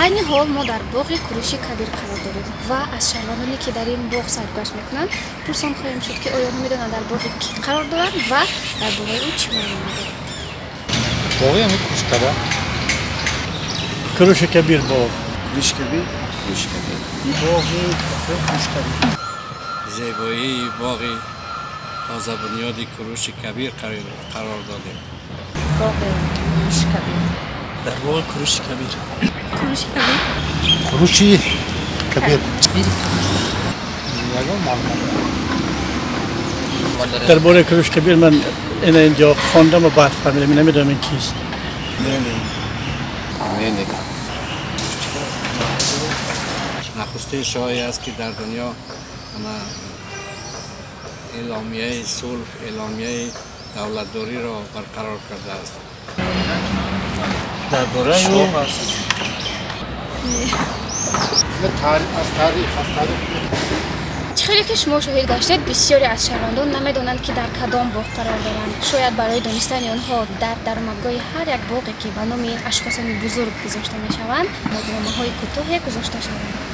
Айни ҳол мо дар боғи Куруши Кабир қарор дорем ва аз шаҳрвандоне, ки дар ин боғ сайргашт мекунанд, пурсон хоҳем шуд, ки оё намедонанд, дар боғи кӣ қарор доранд ва дар бораи ӯ чӣ маълумот доранд. Боғи ҳамин Курушкада. Куруши Кабир боғ. Куруши Кабир. Куруши Кабир. Боғи Куруши Кабир. Зебоии боғи тозабунёди Куруши Кабир қарор додем. Боғи Куруши Кабир. Дар боғи Куруши Кабир. Куруши Кабир. Куруши Кабир. Ягон маълумот. Дар бораи Куруши Кабир ман ина инҷо хондам ва баъд фаҳмидам, намедонам, ин кист. Не, не. Не, не. Нахустин шоҳе аст, ки дар дунё эъломияи сулҳ, эъломияи давлатдориро барқарор кардааст. Дар бораи ӯ аз таърих, аз таърих. Чӣ хеле ки шумо шоҳид гаштед, бисёре аз шаҳрвандон намедонанд, ки дар кадом боғ қарор доранд. Шояд барои донистани онҳо дар даромадгоҳи ҳар як боғе, ки ба номи ашхосони бузург гузошта мешаванд, модномаҳои кӯтоҳе гузошта шаванд.